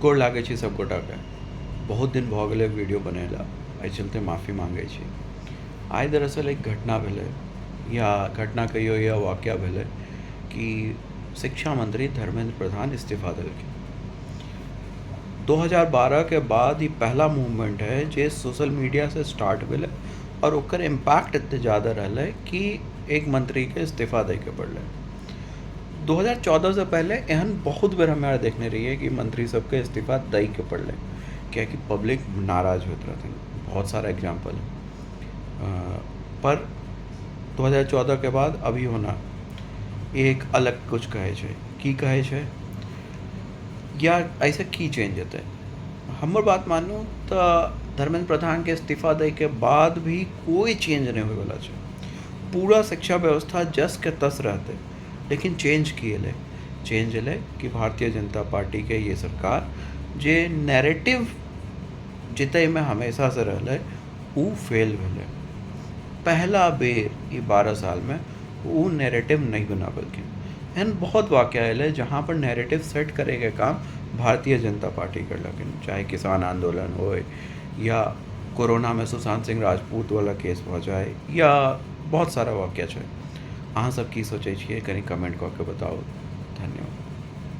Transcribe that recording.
गोर लागै छी सब गोटाके। बहुत दिन भऽ गेलै वीडियो बनेला, एहि चलते माफी मांगै छी। आइ दरअसल एक घटना भेलै, या घटना कहियौ या वाकया भेलै कि शिक्षा मंत्री धर्मेंद्र प्रधान इस्तीफा देलखिन। 2012 के बाद ई पहला मूवमेंट है जे सोशल मीडिया से स्टार्ट भेलै और ओकर इम्पैक्ट एते ज्यादा रहलै कि एक मंत्रीके इस्तीफा दैके पड़लै। 2014 से पहले एहन बहुत बेर हमे आर देखने रहियै कि मंत्री सबके इस्तीफा दैके पड़लै, कियाकि पब्लिक नाराज होइत रहथिन। बहुत सारा एग्जाम्पल है। पर 2014 के बाद अभी होना एक अलग कुछ कहै छै। की कहै छै या एहिसँ की चेंज हेतै? हमर बात मानू तऽ धर्मेंद्र प्रधानके इस्तीफा दैके बाद भी कोइ चेंज नहि होइवला छै। पूरा शिक्षा व्यवस्था जस के तस रहतै। लेकिन चेंज की एलै? चेंज एलै कि भारतीय जनता पार्टीके ये सरकार जे नैरेटिव जीतैमे हमेशासँ रहलै, उ फेल भेलै। पहला बेर ई 12 सालमे उ नैरेटिव नहि बना पेलखिन। एहन बहुत वाकया एलै जहाँ पर नैरेटिव सेट करैके काम भारतीय जनता पार्टी करलखिन, चाहे किसान आन्दोलन होय या कोरोनामे सुशांत सिंह राजपूत वाला केस भऽ जाय या बहुत सारा वाकया छै। अहाँ सब की सोचै छियै, कनि कमेंट कऽ के बताउ।